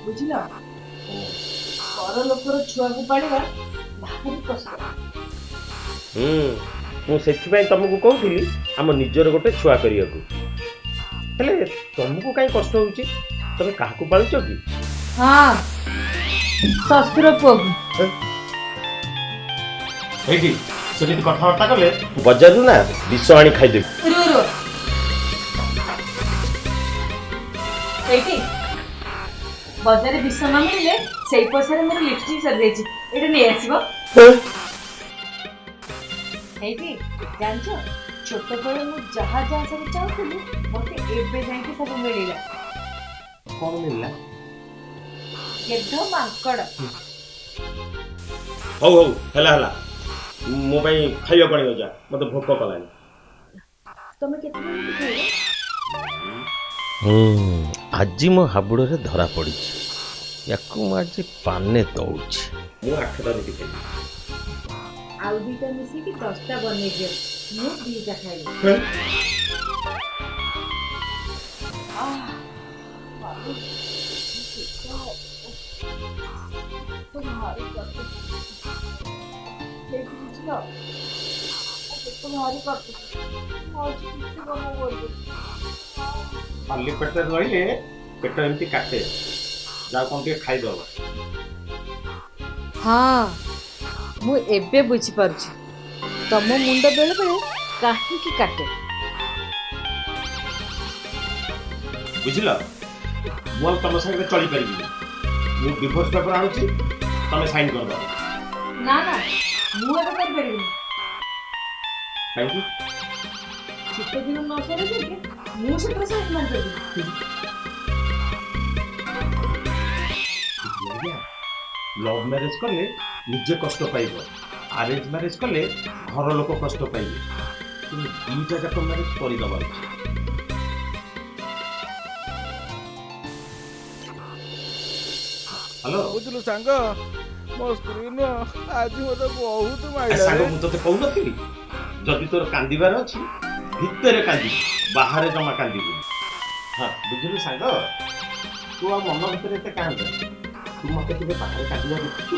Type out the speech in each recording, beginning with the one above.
ବୁଝିଲ, ପର ଲୋକର ଛୁଆକୁ ପାଳିବା ଭାରି କଷ୍ଟ। ହୁଁ, ମୁଁ ସେଥିପାଇଁ ତମକୁ କହୁଥିଲି ଆମ ନିଜର ଗୋଟେ ଛୁଆ କରିବାକୁ। ହେଲେ ତମକୁ କାହିଁ କଷ୍ଟ ହଉଛି? ତମେ କାହାକୁ ପାଳୁଛ କି? ହଁ, ଶ୍ୱଶୁର ପୁଅକୁ। ଏଇଠି ସେମିତି କଥାବାର୍ତ୍ତା କଲେ ବଜାରରୁ ନା ବିଷ ଆଣି ଖାଇଦେବି। ରୁହ ରୁହ, ଏଇଠି ବଜାରରେ ବିଷ ନ ମିଳିଲେ ସେଇ ପଇସାରେ ମୋର ଲିପଷ୍ଟିକ୍ ସରିଯାଇଛି, ଏଇଟା ନେଇ ଆସିବ। ଏଇଠି ଜାଣିଛ, ଛୋଟବେଳେ ମୁଁ ଯାହା ଯାହା ସବୁ ଚାହୁଁଥିଲି, ମତେ ଏବେ ଯାଇକି ସବୁ ମିଳିଲା। କଣ ମିଳିଲା? ଗେଧ ମାଙ୍କଡ଼। ହଉ ହଉ, ହେଲା ହେଲା, ମୋ ପାଇଁ ଖାଇବାକୁ ଆଣିବ ଯା, ମତେ ଭୋକ କଲାଣି। ତମେ କେତେ ମିନିଟ୍ ଖାଇବ? ହୁଁ, ଆଜି ମୋ ହାବୁଡ଼ରେ ଧରା ପଡ଼ିଛି। ୟାକୁ ମୁଁ ଆଜି ପାନେ ଦଉଛି। ମୁଁ 8ଟା ରୁଟି ଖାଇବି। ଆଉ 2ଟା ମିଶିକି 10ଟା ବନେଇ ଦିଅ, ମୁଁ 2ଟା ଖାଇବି। ଆଃ, ବାବୁ, ପେଟ ଭାରି କାଟୁଛି। ସେଇଠି ବୁଝିଲ, ମୋ ପେଟ ଭାରି କାଟୁଛି। ମୁଁ ଆଜି କିଛି କାମ କରିପାରିବିନି। ଖାଲି ପେଟରେ ରହିଲେ ପେଟ ଏମିତି କାଟେ। ଯାଉ, କଣ ଟିକେ ଖାଇଦବ। ହଁ, ମୁଁ ଏବେ ବୁଝିପାରୁଛି ତମ ମୁଣ୍ଡ ବେଳେ ବେଳେ କାହିଁକି କାଟେ। ବୁଝିଲ, ମୁଁ ଆଉ ତମ ସାଙ୍ଗରେ ଚଳିପାରିବିନି। ମୁଁ ଡିଭୋର୍ସ ପେପର ଆଣୁଛି, ତମେ ସାଇନ୍ କରିଦବ। ନା ନା, ମୁଁ ଏବେ କରିପାରିବିନି। କାହିଁକି? ଶୀତ ଦିନ ନ ସରିଲେ ମୁଁ ସେଥିରେ ସାଇନ୍ ମାରିପାରିବିନି। ଆଜ୍ଞା, ଲଭ୍ ମ୍ୟାରେଜ କଲେ ନିଜେ କଷ୍ଟ ପାଇବ, ଆରେଞ୍ଜ ମ୍ୟାରେଜ କଲେ ଘର ଲୋକ କଷ୍ଟ ପାଇବେ। କିନ୍ତୁ 2ଟା ଯାକ ମ୍ୟାରେଜ କରିଦେବା ଉଚିତ। ହ୍ୟାଲୋ। ବୁଝିଲୁ ସାଙ୍ଗ, ମୋ ସ୍ତ୍ରୀ ନୁହଁ ଆଜି ମତେ ବହୁତ ମାଇଲା। ସାଙ୍ଗ, ମୁଁ ତୋତେ କହୁନଥିଲି, ଯଦି ତୋର କାନ୍ଦିବାର ଅଛି ଭିତରେ କାନ୍ଦିବୁ, ବାହାରେ ଜମା କାନ୍ଦିବୁ। ହଁ, ବୁଝିଲୁ ସାଙ୍ଗ, ତୁ ଆଉ ମନ ଭିତରେ ଏତେ କାନ୍ଦ। ତୁ ମତେ କେବେ ବାହାରେ କାନ୍ଦିବା ଦେଖିଛୁ?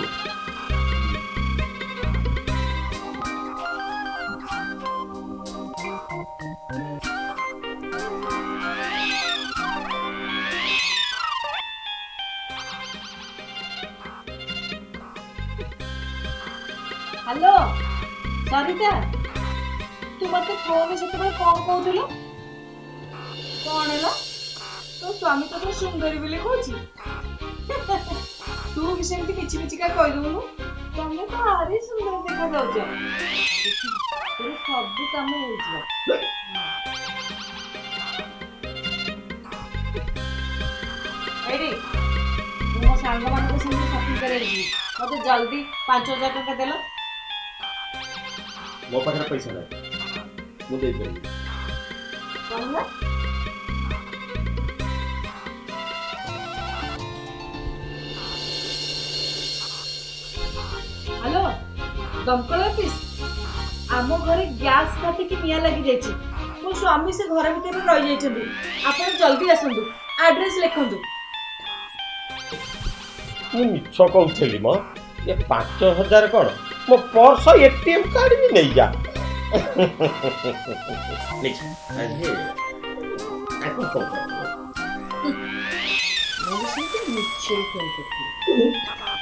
ହ୍ୟାଲୋ ସରିତା, ତୁ ମତେ ଫୋନରେ ସେତେବେଳେ କଣ କହୁଥିଲୁ? କଣ ହେଲା, ତୋ ସ୍ୱାମୀ ତୋତେ ସୁନ୍ଦରୀ ବୋଲି କହୁଛି? ତୁ ବି ସେମିତି ମିଛି ମିଛିକା କହିଦଉନୁ, ତମେ ତ ଭାରି ସୁନ୍ଦର ଦେଖାଯାଉଛ, ତୋର ସବୁ କାମ ହେଇଯିବ। ଏଇଠି ମୁଁ ମୋ ସାଙ୍ଗମାନଙ୍କ ସାଙ୍ଗରେ ସପିଂ କରିବାକୁ ଯିବି, ମତେ ଜଲ୍ଦି 5000 ଟଙ୍କା ଦେଲ। ମୋ ପାଖରେ ପଇସା ନାହିଁ, ମୁଁ ଦେଇପାରିବି। କଣ ହେଲା? ହ୍ୟାଲୋ, ଦମକଳ ଅଫିସ? ଆମ ଘରେ ଗ୍ୟାସ୍ ଫାଟିକି ନିଆଁ ଲାଗିଯାଇଛି, ମୋ ସ୍ୱାମୀ ସେ ଘର ଭିତରେ ରହିଯାଇଛନ୍ତି। ଆପଣ ଜଲ୍ଦି ଆସନ୍ତୁ, ଆଡ୍ରେସ୍ ଲେଖନ୍ତୁ। ମୁଁ ମିଛ କହୁଥିଲି ମ। ଏ 5000 କ'ଣ, ମୋ ପର୍ସ, ଏଟିଏମ୍ କାର୍ଡ ବି ନେଇଯା। ନେଇଯା। ଆକୁ ଫୋନ୍ କର। ମୁଁ ବି ସେମିତି ମିଛରେ ଫୋନ୍ କରିଥିଲି।